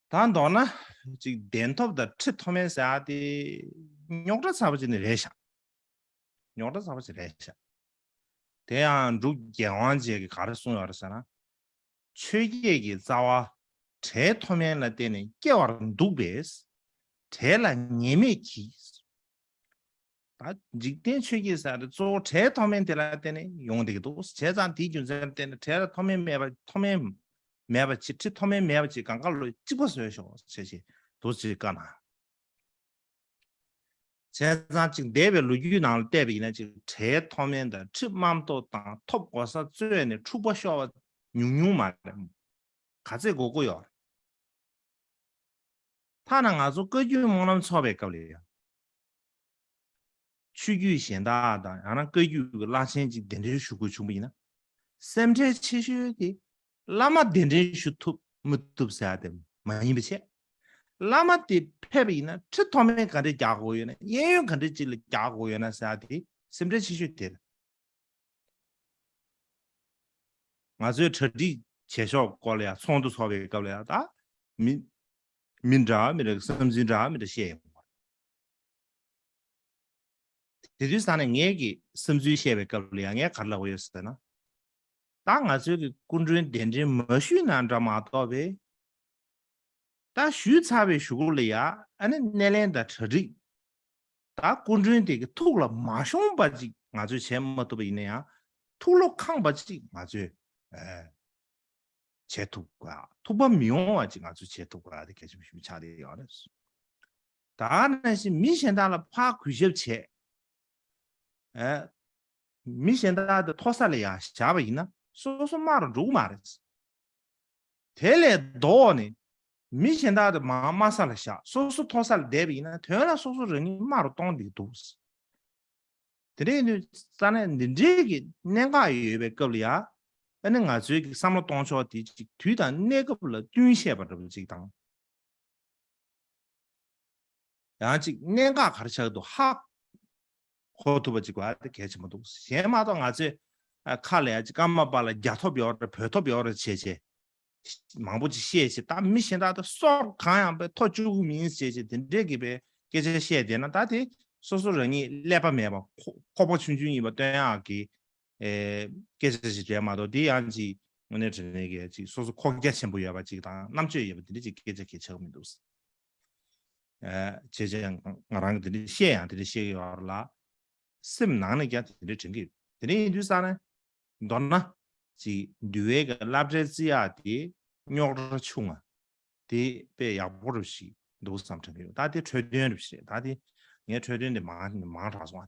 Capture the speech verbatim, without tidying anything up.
ད་མདོར་ན་ཅིག་གདན་ཐོབ་དང་ཁྲི་ཐོབ་མིན་ཟེར་ཡ་དེ་རྙོག་དྲ་ཚ་པོ་ཅིག་ནི་རེད་ཤག་རྙོག་དྲ་ཚ་པོ་ཅིག་རེད་ཤག་དེ་ཡང་འབྲུག་རྒྱལ་དབང་རྗེ་གིས་ག་རེ་གསུངས་ཡོད་རེད་ཟེར་ན། ཆོས་བརྒྱད་ཀྱི་རྩ་བ་གྲལ་མཐོ་དམན་ལ་བརྟེན་ནས་སྐྱེ་བར་འདུག་པས། གྲལ་ལ་ཉེས་མེད་ཀྱིས། ད་འཇིག་རྟེན་ཆོས་བརྒྱད་ཟེར་དེ་གཙོ་བོ་གྲལ་མཐོ་དམན་དེ་ལ་བརྟེན་ནས་ཡོང་བསྡད་ཀྱི་འདུག་བྱས་ཙང་དེའི་རྒྱུ་མཚན་ལ་བརྟེན་ནས་གྲལ་ལ་མཐོ་དམན་མེད་པ་མཐོ་དམན་མེད་པ་ཅིག་ཁྲི་མཐོ་དམན་མེད་པ་ཅིག་གང་ག་ལོ་གཅིག་པ་བཟོས་ཤོག་ཅེས་ཅེས་འདུག་ཅེས་བཀའ་གནང་། བྱས་ཙང་ཅིག་འདས་པའི་ལོ་རྒྱུས་ནང་ལ་བལྟས་པ་ཡིན་ན་ཅིག་གྲལ་མཐོ་དམན་དང་ཁྲི་དམའ་མཐོ་དང་ཐོབ་གོ་ས་རྩོད་ནས་འཁྲུག་པ་ཤོར་བ་ཉུང་ཉུང་མ་རེད། ག་ཚད་དགོས་མཁོ་ཡོད་རེད། ཐ་ན་ང་ཚོ་བཀའ་བརྒྱུད་སྨོན་ལམ་ཚོགས་པའི་སྐབས་ལ་ཡང་ཆོས་བརྒྱུད་གཞན་དག་དང་ཡང་ན་བཀའ་བརྒྱུད་ཀྱི་བླ་ཆེན་ཅིག་གདན་འདྲེན་ཞུ་དགོས་བྱུང་བ་ཡིན་ན། སེམས་ཁྲལ་ཆེ་ཤོས་དེ་བླ་མ་གདན་འདྲེན་ཞུ་ཐུབ་མི་ཐུབ་ཟེར་ཡ་དེ་མ་ཡིན་པ་བྱས། བླ་མ་དེ་ཕེབས་པ་ཡིན་ན་ཁྲི་མཐོ་དམན་ག་འདྲས་རྒྱག་དགོས་ཡོད་ན། གཡས་གཡོན་ག་འདྲས་ཅིག་ལ་རྒྱག་དགོས་ཡོད་ན་ཟེར་ཡ་དེ་སེམས་ཁྲལ་ཆེ་ཤོས་དེ་རེད། ང་ཚོའི་གྲ་སྒྲིག་བྱེད་ཕྱོགས་སྐོར་ལ་ཡང་ཚོགས་འདུ་ཚོགས་པའི་སྐབས་ལ་ཡང་ད་མི་མི་འདྲ་མི་འདྲ་གི་བསམ་ཚུལ་འདྲ་མི་འདྲ་བཤད་ཡོང་བ། དེ་དུས་ཙང་ནས་ངས་ཀྱི་བསམ་ཚུལ་བཤད་པའི་སྐབས་ལ་ཡང་ངས་ག་རེ་ལབ་ཀྱི་ཡོད་ཟེར་ན། ད་ང་ཚོའི་གི་སྐུ་མགྲོན་གདན་འདྲེན་མ་ཞུས་ན་འདྲ་མ་གཏོགས་པའི། ད་ཞུས་ཚར་བའི་གཞུག་ལ་ཡ་ཨ་ནི་སྣེ་ལེན་དང་གྲ་སྒྲིག་ད་སྐུ་མགྲོན་དེ་གི་ཐུགས་ལ་མ་ཤོང་པ་ཅིག་ང་ཚོས་བྱེད་མ་ཐུབ་པ་ཡིན་ན་ཡང་། ཐུགས་བློ་ཁེངས་པ་ཅིག་ང་ཚོས་ཨ་བྱེད་ཐུབ་དགོས། ཐུགས་ཕམ་མི་ཡོང་བ་ཅིག་ང་ཚོས་བྱེད་ཐུབ་དགོས་དེ་གལ་ཆེན་པོ་ཞིག་ཆགས་བསྡད་ཡོད་རེད། ད་ནང་བཞིན་མི་གཞན་དག་ལ་ཕར་གུས་ཞབས་བྱས། ཨ་མི་གཞན་དག་དེ་མཐོ་ས་ལ་ཡར་བཞག་པ་ཡིན་ན་སོ་སོ་དམའ་རུ་འགྲོ་གི་མ་རེད། དེ་ལས་ལྡོག་ནས་མི་གཞན་དག་དེ་མར་དམའ་ས་ལ་བཞག་སོ་སོ་མཐོ་ས་ལ་བསྡད་པ་ཡིན་ན་དོན་ལ་སོ་སོ་རང་ཉིད་དམའ་རུ་གཏོང་བསྡད་འདུག་དེ་འདྲ་ཡིན་དུས་ས་གནས་འདི་འདྲའི་གི་གནད་འགག་ཡོད་པའི་སྐབས་ལ་ཡ། ཨ་ནི་ང་ཚོའི་གི་བསམ་བློ་གཏོང་ཕྱོགས་དེ་ཅིག་དུས་དང་གནས་སྐབས་ལ་བསྟུན་བཤད་པ་འདྲ་པོ་ཅིག་དང་། ཡང་ཅིག་གནད་འགག་ག་རེ་ཆགས་འདུག་ཧ་གོ་ཐུབ་པ་ཅིག་དགོས་ཡ་དེ་གལ་ཆེན་པོ་འདུག་གཞན་མ་གཏོགས་ང་ཚོས་ཨ་ཁ་ལ་ཡ་ཅིག་ཀརྨ་པ་ལ་རྒྱ་ཐོབ་ཡོད་རེད་བོད་ཐོབ་ཡོད་རེད་བྱས་བྱས། མང་པོ་ཅིག་བཤད་བྱས་ད་མི་གཞན་དག་ད་སྲོག་གང་ཡང་པའི་ཐོ་བཅུག་གི་མིན་བྱས་བྱས་དེ་འདྲས་ཀྱི་པའི་སྐད་ཆ་བཤད་བསྡད་ན་ད་དེ་སོ་སོ་རང་ཉིད་ཀླད་པ་མེད་པ་ཁོ་ཁོག་པ་ཆུང་ཆུང་ཡིན་པ་སྟོན་ཡག་གི་ཨེ་སྐད་ཆ་ཞིག་རེད་མ་གཏོགས་དེ་ཡང་ཅིག་དངོས་གནས་དྲང་གནས་ཀྱི་ཅིག་སོ་སོ་ཁོག་རྒྱ་ཆེན་པོ་ཡོད་པ་ཅིག་དང་རྣམ་དཔྱོད་ཡོད་པ་དེ་འདྲས་ཅིག་སྐད་ཆ་གལ་ཆེ་བ་མི་འདུག་ཨེ་བྱས་བྱས་ང་རང་གི་དེ་འདྲས་བཤད་ཡང་དེ་འདྲས་བཤད་ཀྱི་ཡོད་རེད་ལ། སེམས་ནང་ནས་ཀྱང་དེ་འདྲ་དྲན་གྱི་ཡོད། དེ་འདྲ་ཡིན་དུས་ཙང་ནས་མདོར་ན་ཅིག་འདུལ་བའི་གི་བསླབ་གྲྭའི་རྩིས་ཡག་དེ་རྙོག་དྲ་ཆུང་བ་དེ་དཔེ་ཡག་པོ་རུ་ཞིག་འདུག་བསམ་དྲན་གྱི་ཡོད། ད་དེ་འཕྲོས་དོན་རུ་ཞིག་རེད། ད་དེ་ངའི་འཕྲོས་དོན་དེ་མང་མང་དྲགས་སོང་